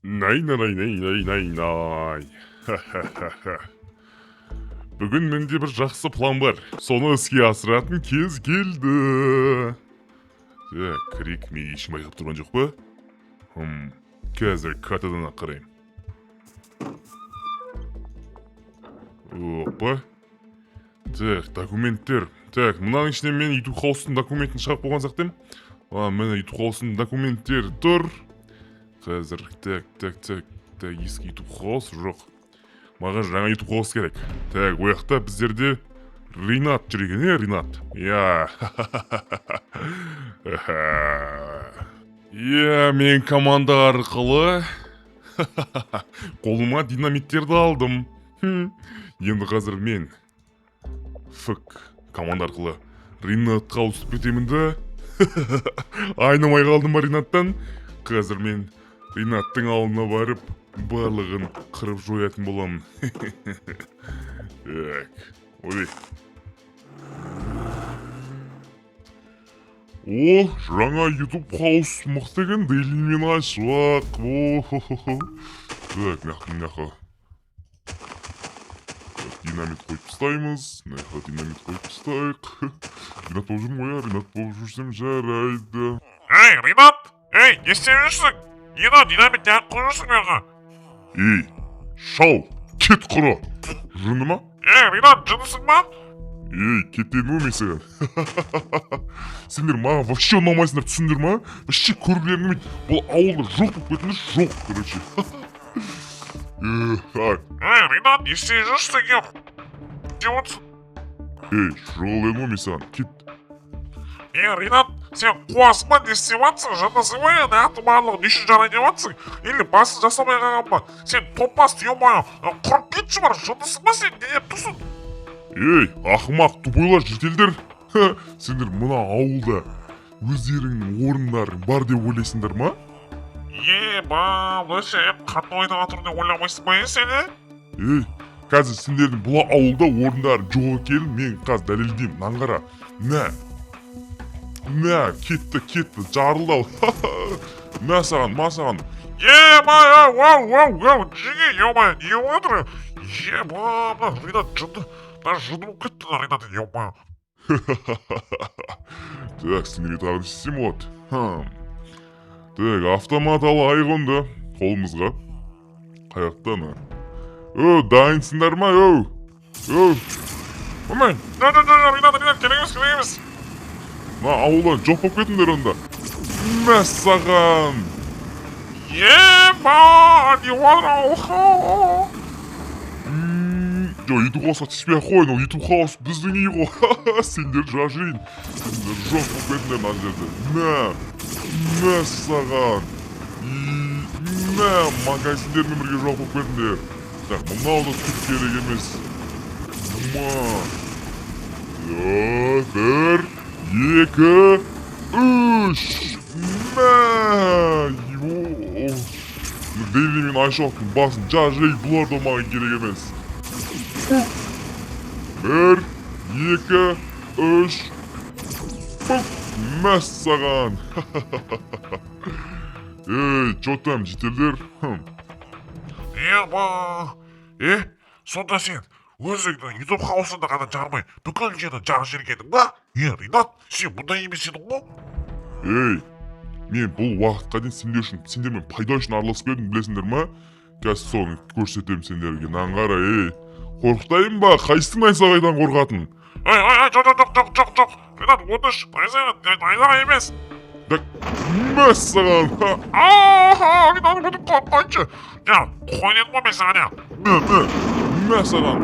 Най най най най най най. Бүгін менде бір жақсы план бар. Соны іске асыратын кез келді. Так, кірейік, мен ешкім байқап тұрған жоқ па? Хм, қазір картадан ақ қараймын. Опа. Так, документтер. Так, мынаның ішінен мен YouTube House-тың документін шығарып қойған сияқтымын. А, міне, YouTube House-тың документтері тұр. Қазір, так, так, так, так, ескі YouTube House жоқ. Маған жаңа YouTube House керек. Так, ол жақта біздерде Ринат жүр екен, иә, Ринат? Иә. Иә, мен команда арқылы қолыма динамиттерді алдым. Енді қазір мен фк команда арқылы Ринатқа ауысып кетемін да. Айнымай қалдым ба Ринаттан? Қазір мен Ринаттың ауылына барып, барлығын қырып жоятын боламын. Так, ой. О, жаңа YouTube House мықты екен, Дейлинмен ашық. О, хо, хо, хо. Так, мына жақта, мына жаққа. Так, динамит қойып тастаймыз. Мына жаққа динамит қойып тастайық. Ринат болып жүрмін ғой, иә, Ринат болып жүрсем жарайды. Ей, Ринат! Ей, не істеп жүрсің? Не мынау, динамит неғып қойып жүрсің мына жаққа? Ей, шал, кет құры. Жынды ма? Ей, Ринат, жындысың ба? Ей, кет дедім ғой мен саған. Сендер маған вообще ұнамайсыңдар, түсіндіңдер ма? Вообще көргілерің келмейді. Бұл ауылда жоқ болып кетіңдер, жоқ, короче. Так. Ей, Ринат, не істеп жүрсің? Не деп отырсың? Ей, жол дедім ғой мен саған, кет. Ей, Ринат, сен қуасың ба, не істеп жатсың? Жындысың ба, енді аты барлығы не үшін жарай деп жатсың? Или басын жасамай қалған ба? Сен топас, ё-моё, құрып кетші бар, жындысың ба сен, не деп тұрсың? Ей, ақымақ, тупойлар, жителдер. Сендер мына ауылда өздеріңнің орындарың бар деп ойлайсыңдар ма? Е, ба, былай сен қатты айтып жатыр деп ойламайсың ба, е, сен, е? Ей, қазір сендердің бұл ауылда орындарың жоқ екенін мен қазір дәлелдеймін. Мынаны қара. Мә. Мә, кетті, кетті, жарылды ал. Мә саған, мә саған. Е, ба, е, уау, уау, уау, жеге, ё-моё, не болып жатыр? Е, ба, мына Ринат жынды, мына жынды болып кетті мына Ринат, ё-моё. Так, сендерге тағы не істесем болады? Хм. Так, автомат алайық онда қолымызға. Қай жақта ана? О, дайынсыңдар ма, оу? Оу. Болмай. Жо, жо, жо, Ринат, Ринат, керек емес, керек емес. Мына ауылдан жоқ болып кетіңдер онда. Мә саған. Е, ба, не болып жатыр? Жоқ, YouTube House-қа түспей ақ қойын, ол YouTube House біздің үй ғой. Сендер жажайын. Сендер жоқ болып кетіңдер мына жерде. Мә, мә саған. Мә, магазиндермен бірге жоқ болып кетіңдер. Так, мынау да түк керек емес. Ма. Бір, екі, үш. Мә. Йо. Дейли мен Айшуақтың басын жажай, бұлар да маған керек емес. Бір, екі, үш. Пук. Мәссаған. Ей, чё там, жителдер? Хм. Е, ба, е, сонда сен өзіңнің YouTube хаусыңды ғана жармай, бүкіл жерді жарып жібергенің ба? Е, Ринат, сен бұндай емес едің ғой? Ей, мен бұл уақытқа дейін сендер үшін, сендермен пайда үшін араласып келдім, білесіңдер ма? Қазір соны көрсетемін сендерге. Мынаны қара, ей. Қорқытайын ба? Қайсысы найзағайдан қорқатын? Ей, ей, ей, жоқ, жоқ, жоқ, жоқ, жоқ, Ринат, өтініш, найзағай, найзағай емес. Так, мәссаған. Ха. Аха, Ринат, өтіп қалып қойшы. Я, қой дедім ғой мен саған, е. Мә, мә, мә саған.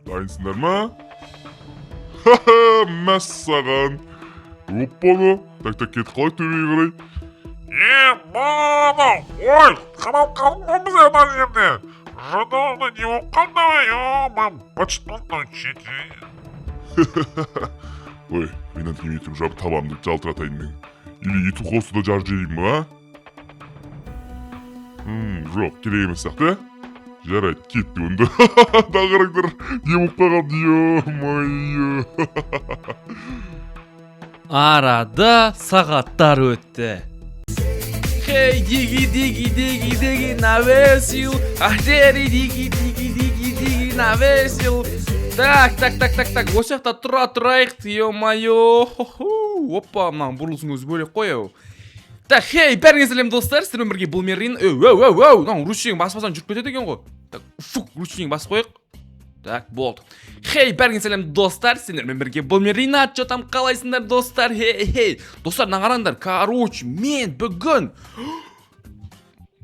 Дайынсыңдар ма? Ха-ха, мәссаған. Оппаны. Так, так, кетіп қалайық төбеге қарай. Е, мама, ой, қамалып қалдым ғой біз ана жерде. Жынды, не болып қалды, ё-моё, быт-шыт болды мынау шеті. Ой, Ринат келмей тұрып жабып табамды жалтыратайын мен. Или YouTube House-ты да жарып жіберейін ба? Жоқ, керек емес сияқты, ә? Жарайды, кетті онда. Да қараңдар, не болып қалған, ё-моё. Арада сағаттар өтті. Хей, диги диги диги диги навесил, ахдери диги диги диги диги навесил. Так, так, так, так, так, осы жақта тұра тұрайық, ё-моё. Опа, мынаның бұрылысының өзі бөлек қой ау. Так, хей, бәріңе сәлем, достар, сіздермен бірге бұл мен, Рин. Өу, өу, өу, өу, мынау ручник баспасаң жүріп кетеді екен ғой. Так, фук, ручник басып қояйық. Так, болды. Хей, бәріңе сәлем, достар, сендермен бірге бұл мен, Ринат. Чё там, қалайсыңдар, достар? Хей, хей. Достар, мына қараңдар, короче, мен бүгін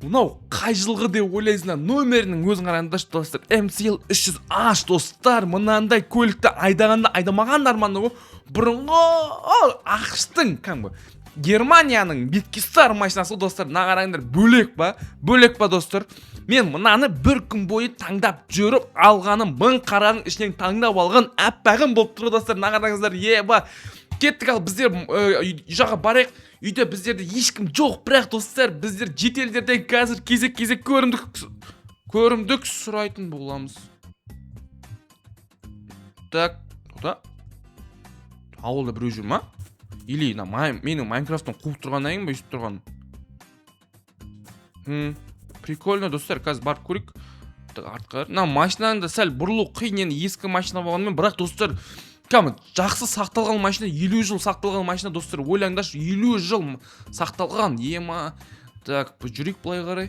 мынау қай жылғы деп ойлайсыңдар? Номерінің өзін қараңдаршы, достар. MCL 300H, достар, мынандай көлікті айдағанда айдамаған да арман ғой. Бұрынғы АҚШ-тың, кәдімгі Германияның бетке ұстар машинасы ғой, достар. Мына қараңдар, бөлек па? Бөлек па, достар? Мен мынаны бір күн бойы таңдап жүріп алғаным, мың қараның ішінен таңдап алған әппағым болып тұр, достар. Мына қараңыздар, еба. Кеттік, ал біздер үй жаққа барайық. Үйде біздерде ешкім жоқ, бірақ, достар, біздер жительдерден қазір кезек-кезек көрімдік сұрайтын боламыз. Так, тоқта. Ауылда біреу жүр ма? Или мына менің Майнкрафттан қуып тұрғаннан кейін ба өйстіп тұрған? Прикольно, достар, қазір барып көрейік. Так, артқа. Мына машинаны да сәл бұрылу қиын, енді ескі машина болғанымен, бірақ, достар, кәдімгі жақсы сақталған машина, 50 жыл сақталған машина, достар, ойлаңдаршы, 50 жыл сақталған, ема. Так, біз жүрейік былай қарай.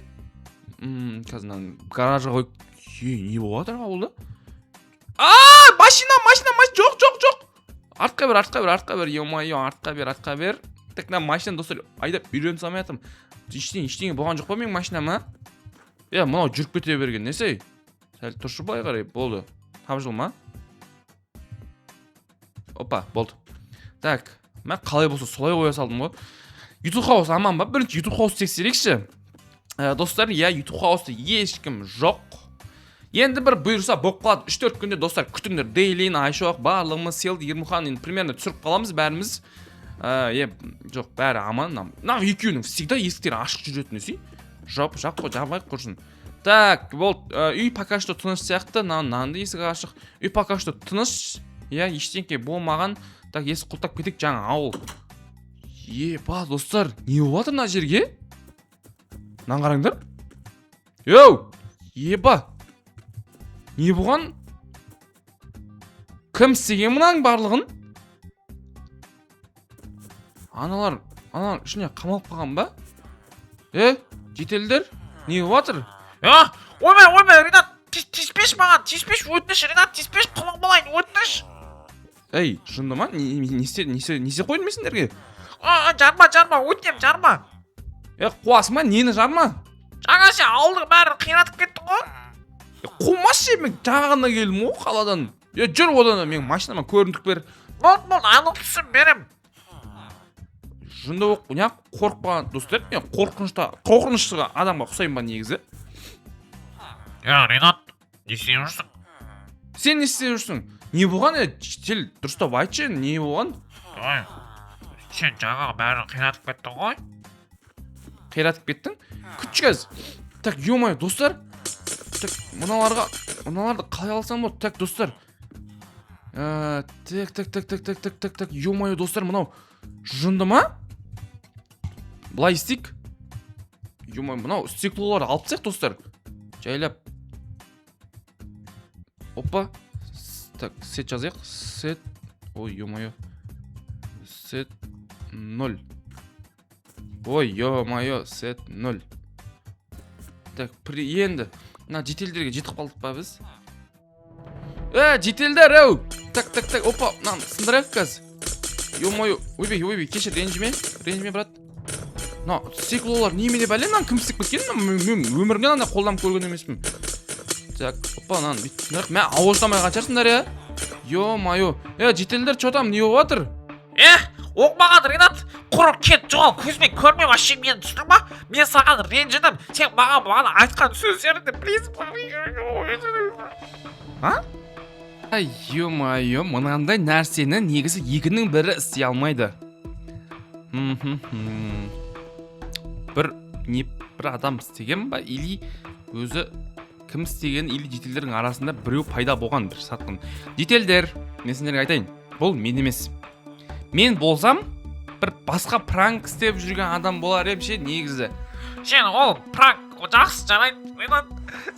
Қазір мынаны гаражға қойып, е, не болып жатыр ауылда? А, машина, машина, машина, жоқ, жоқ, жоқ. Артқа бер, артқа бер, артқа бер, ё-моё, артқа бер, артқа бер. Так, мына машина, достар, айдап үйрене салмай жатырмын. Ештеңе болған жоқ па менің машинама? Е, мынау жүріп кете берген несі? Сәл тұршы былай қарай, болды. Тапжылма. Опа, болды. Так, мен қалай болса солай қоя салдым ғой. YouTube House аман ба? Бірінші YouTube House тексерейікші. Достар, иә, YouTube House'та ешкім жоқ. Енді бір бұйырса болып қалады. 3-4 күнде, достар, күтіңдер. Дейлин, Айшуақ, барлығымыз, Селд, Ермұхан енді примерно түсіріп қаламыз бәріміз. Е, жоқ, бәрі аман. Мына екеуінің всегда есіктері ашық жүретін десей. Жап, жап қой, жабайық құрсын. Так, болды. Үй пока что тыныш сияқты. Мынаның да есігі ашық. Үй пока что тыныш. Иә, ештеңке болмаған. Так, есік құлыптап кетейік, жаңа ауыл. Еба, достар, не болып жатыр мына жерге? Мынаны қараңдар. Йоу, еба. Не болған? Кім істеген мынаның барлығын? Аналар ішіне қамалып қалған ба? Е, жительдер, не болып жатыр? А, ойбай, ойбай, Ринат, тиіспеші маған, тиіспеші, өтініш, Ринат, тиіспеші, құлың болайын, өтініш. Ей, жынды ма? Не істеп қойдым мен сендерге? А, жарма, жарма, өтінемін, жарма. Е, қуасың ба? Нені жарма? Жаңа сен ауылдың бәрін қиратып кеттің ғой. Е, қумашы, мен жаңа ғана келдім ғой қаладан. Е, жүр одан да, менің машинама көрімдік бер. Болды, болды, айлық түсін берем. Жынды болып, неғып қорықпаған, достар? Мен қорқынышты адамға ұқсаймын ба негізі? Я, Ринат, не істеп жүрсің? Сен не істеп жүрсің? Не болған, е, житель, дұрыстап айтшы, не болған? Ой, сен жаңа бәрін қиратып кеттің ғой. Қиратып кеттің? Күтші қазір. Так, ё, достар. Так, мыналарды қалай алсам болады? Так, достар. Так, так, так, так, так, так, так, так, ё, достар, мынау жынды ма? Былай істейік. Ё, мынау стеклоларды алып тастайық, достар. Жайлап. Опа. Так, сет жазайық. Сет. Ой, ё-моё. Сет 0. Ой, ё-моё, сет 0. Так, енді мына жительдерге жетіп қалдық па біз? Э, жительдер, әу! Так, так, так, опа, мынаны сындырайық қазір. Ё-моё, ойбай, ойбай, кешір, ренжіме, ренжіме, брат. Мына стеклолар немене бәле, мынаны кім істеп кеткен? Мен өмірімде мынандай қолданып көрген емеспін. Так, опа, мынаны бүйтіп сындырайық. Мә, ауыздамай қашарсыңдар, иә? Ё-моё. Е, жительдер, чё там, не болып жатыр? Е, оңбаған Ринат, құры кет, жоғал, көзбен көрме вообще мені, түсіндің ба? Мен саған ренжідім, сен маған айтқан сөздеріңді білесің ба? А? Ай, ё-моё, мынандай нәрсені негізі екінің бірі істей алмайды. Бір не бір адам істеген ба, или өзі кім істеген, или жительдердің арасында біреу пайда болған бір сатқын. Жительдер, мен сендерге айтайын, бұл мен емес. Мен болсам, бір басқа пранк істеп жүрген адам болар едім ше негізі. Сен ол пранк, жақсы, жарайды. Ринат,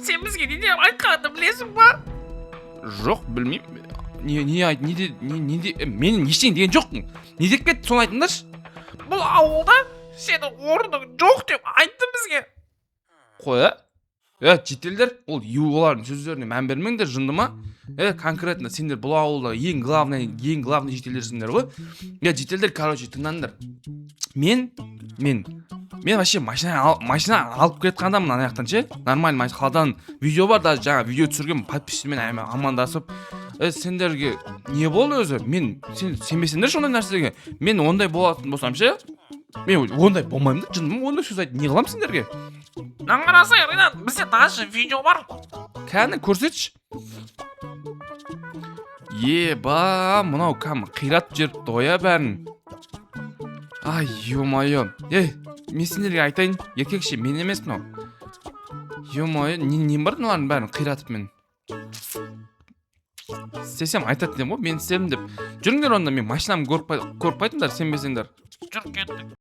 сен бізге не деп айтқаныңды білесің ба? Жоқ, білмеймін. Не айт, не де, не де, мен ештеңе деген жоқпын. Не деп кетті, соны айтыңдаршы. Бұл ауылда сенің орның жоқ деп айтты бізге. Қой, а? Е, жительдер, ол олардың сөздеріне мән бермеңдер, жынды ма? Е, конкретно сендер бұл ауылда ең главный жительдерсіңдер ғой. Е, жительдер, короче, тыңдаңдар. Мен вообще машина алып келе жатқан адаммын ана жақтан ше. Нормально қаладан, видео бар даже, жаңа видео түсірген, подписчиктермен амандасып. Е, сендерге не болды өзі? Мен сен сенбесеңдерші ондай нәрсеге. Мен ондай болатын болсам ше, мен ондай болмаймын да, жынды ма? Ондай сөз айтып не қыламын сендерге? Мынаны қарасай, Ринат, бізде даже видео бар. Кәні, көрсетші. Еба, мынау кәдімгі қиратып жіберіпті ғой, иә, бәрін. Ай, ё-моё. Ей, мен сендерге айтайын, еркекше, мен емес мынау. Ё-моё, не нем бар мыналардың бәрін қиратып? Мен істесем айтатын едім ғой, мен істедім деп. Жүріңдер онда, мен машинамды көріп қайтыңдар, сенбесеңдер. Жүр, кеттік.